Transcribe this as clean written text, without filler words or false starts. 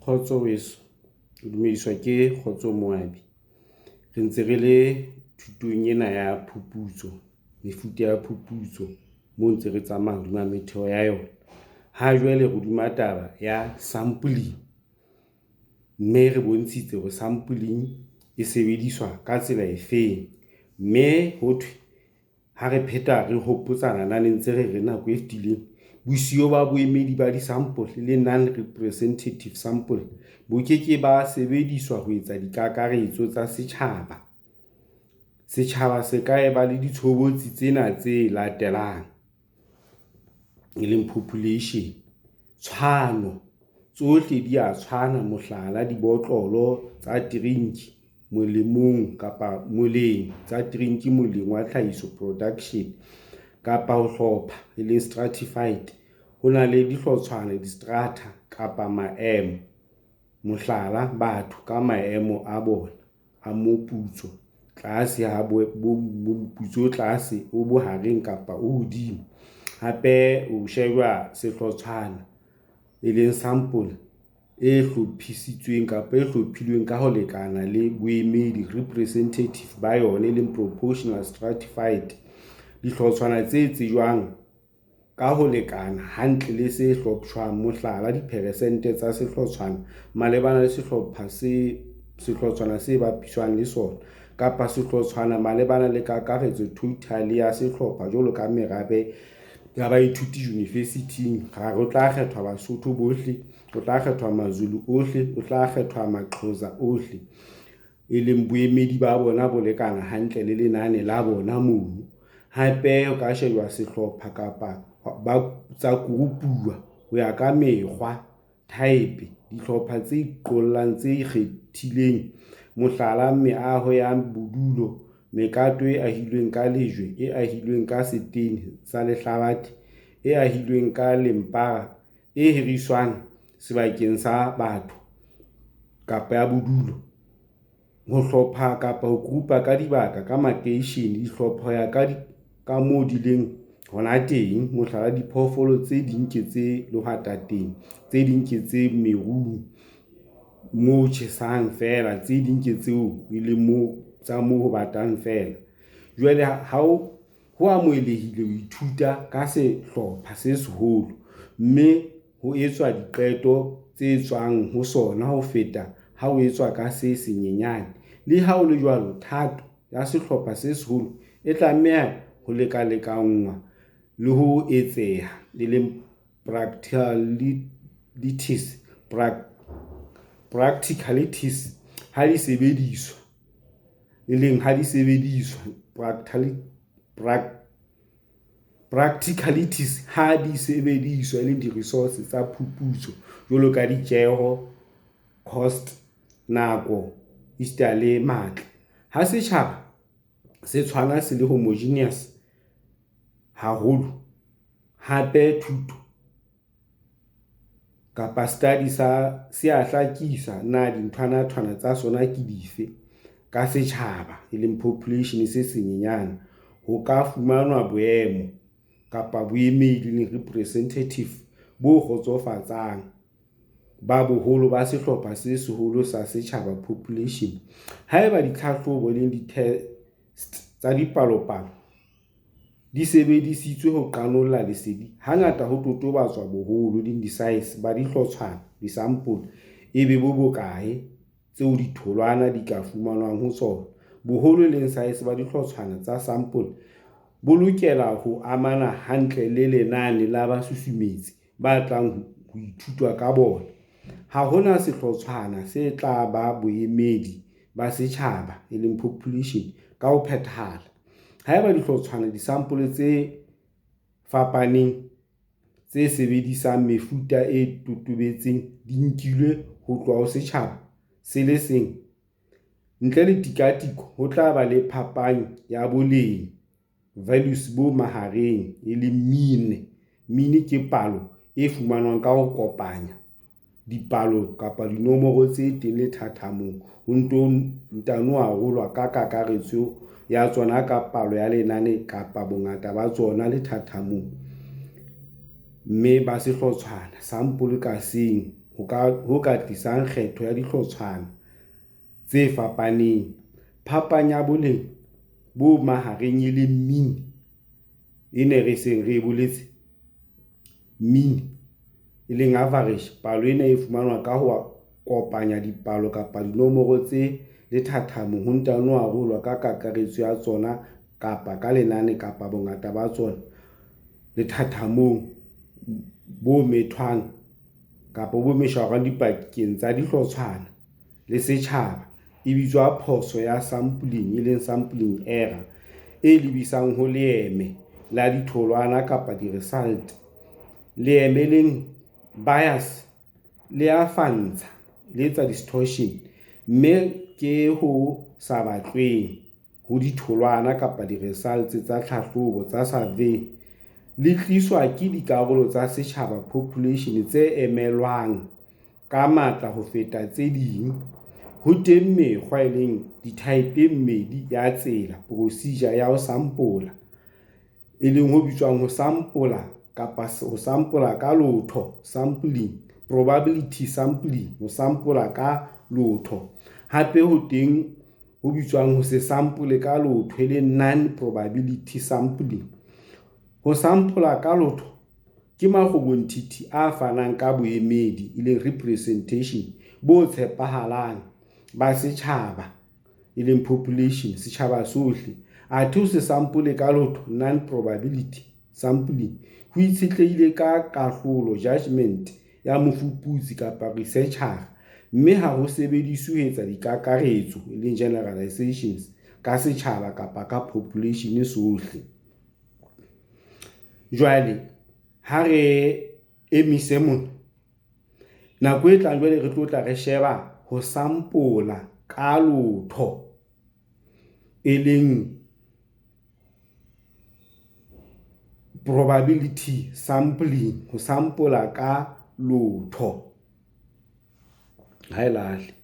Kgotso weso, o dumediswa ke Kgotso Moabi. Re ntse re le thutong ena ya phuputso, mefuta ya phuputso moo ntse re tsamaya hodima metheo ya yona. Ha jwale re hodima taba ya sampling, mme re bontshitse hore sampling e sebediswa ka tsela efeng, mme ho thwe ha re pheta re hopotsana na ne ntse re re nako e fetileng. Bosiyo ba boemedi ba disampole le non-representative sample bo ke ke ba sebediswa ho etsa dikakaretso tsa setjhaba. Setjhaba se ka eba le ditshobotsi tsena tse latelang, e leng population. Tshwano, tsohle di a tshwana, mohlala, dibotlolo tsa terinki molemong kapa moleng tsa terinki moleng wa tlhahiso, production, kapa ho hlopha, e leng stratified. Ho na le dihlotshwana, distrata kapa maemo, mohlala, batho ka maemo a bona a moputso, tlase, tlase, o bohareng kapa o hodimo. Hape ho shejwa sehlotshwana, e leng sample e hlophisitsweng kapa e hlophilweng ka ho lekana le boemedi, representative, ba yona, e leng proportional stratified. Dihlotshwana tse tsejwang ka ho lekana hantle le se hloptjhwang, mohlala, diperesente tsa sehlotshwana malebana le sehlotshwana se bapiswang le sona, kapa sehlotshwana malebana le kakaretso, total, ya sehlopha jwalo ka merabe ya baithuti university-ng, ra re ho tla kgethwa Basotho bohle, ho tla kgethwa Mazulu ohle, ho tla kgethwa Maxhosa ohle, e leng boemedi ba bona bo lekana hantle le lenane la bona mono. Hape ho ka shejwa sehlopha kapa ba tsa group-uwa ho ya ka mekgwa, type, dihlopha tse iqollang tse ikgethileng, mohlala, meaho ya bodulo, mekato e ahilweng ka lejwe, e ahilweng ka setene sa lehlabathe, e ahilweng ka lempara, e hiriswang sebakeng sa batho kapa ya bodulo. Ho hlopha kapa ho group-a ka dibaka, ka makeishene, dihlopha ho ya ka ka moo di leng hona teng, mohlala, diphoofolo tse ding ke tse lehwatateng, tse ding ke tse merung moo ho tjhesang feela, tse ding ke tseo e leng moo tsa moo ho batang feela. Jwale ha ho amohelehile ho ithuta ka sehlopha se seholo, mme ho etswa diqeto tse tswang ho sona ho feta ha ho etswa ka se senyenyane. Le ha ho le jwalo, thato ya sehlopha se seholo e tlameha ho lekalekanngwa le ho etseha, e leng practicalities ha di sebediswa, e leng ha di sebediswa practicalities ha di sebediswa, e leng di-resource tsa phuputso jwalo ka ditjeho, cost, nako esita le matla. Ha setjhaba se tshwana, se le homogeneous haholo, hape thuto kapa study sa se a hlakisa na dinthwana-thwana tsa sona ke dife ka setjhaba, e leng population se senyenyane, ho ka fumanwa boemo kapa boemedi, e leng representative, bo kgotsofatsang ba boholo ba sehlopha se seholo sa setjhaba, population. Haeba ditlhahlobo, e leng di-test, tsa dipalopalo di sebedisitswe ho qanolla lesedi, hangata ho totobatswa boholo, e leng di-size, ba dihlotshwana, disampole, e be bo bokae tseo ditholwana di ka fumanwang ho tsona. Boholo, e leng size, ba dihlotshwana tsa sampole bo lokela ho amana hantle le lenane la basusumetsi ba tlang ho ithutwa ka bona. Ha ho na sehlotshwana se tla ba boemedi ba setjhaba, e leng population, ka ho phethahala. Haeba dihlotshwana, disampole, tse fapaneng, tse sebedisang mefuta e totobetseng di nkilwe ho tloha ho setjhaba se le seng, ntle le tikatiko ho tla ba le phapang ya boleng, values, bo mahareng, e leng mean. Mean ke palo e fumanwang ka ho kopanya dipalo kapa dinomoro tse teng lethathamong, ho nto ntano arolwa ka kakaretso ya tsona ka palo ya lenane kapa bongata ba tsona lethathamong, mme ba sehlotshwana sampole ka seng. ho ka tlisang kgetho ya dihlotshwana tse fapaneng. Phapang ya boleng bo mahareng, e leng mean, ena re seng re e boletse, mean, e leng average, palo ena e fumanwa ka ho kopanya dipalo kapa dinomoro tse lethathamong, ho ntano arolwa ka kakaretso ya tsona kapa ka lenane kapa bongata ba tsona lethathamong bo methwang kapa bo mesharwang dipakeng tsa dihlotshwana le setjhaba, e bitswa phoso ya sampling, e leng sampling error, e lebisang ho leeme la ditholwana kapa diresalt. Leeme, e leng bias, le a fapantshwa, distortion, mme ke ho sa batlweng ho ditholwana kapa diresalt tsa tlhahlobo tsa survey, le tliswa ke dikarolo tsa setjhaba, population, tse emelwang ka matla ho feta tse ding. Ho teng mekgwa, e leng di-type, e mmedi ya tsela, procedure, ya ho sampola, e leng ho bitswang ho sampola kapa ho sampola ka lotho, sampling, probability sampling, ho sampola ka lotho. Hape ho teng ho bitswang ho se sampole ka lotho, e leng non-probability sampling. Ho sampola ka lotho ke makgobonthithi a fanang ka boemedi, e leng representation, bo tshepahalang ba setjhaba, e leng population, setjhaba sohle. Athe ho se sampole ka lotho, non-probability sampling, ho itshetlehile ka kahlolo, judgment, ya mofuputsi kapa researcher-a, mme ha ho sebediswe ho etsa dikakaretso, e leng generalizations, ka setjhaba kapa ka population sohle. Jwale ha re emise mona, nako e tlang jwale re tlo tla re sheba ho sampola ka lotho, e leng probability sampling, ho sampola ka lotho. Ha e lahle.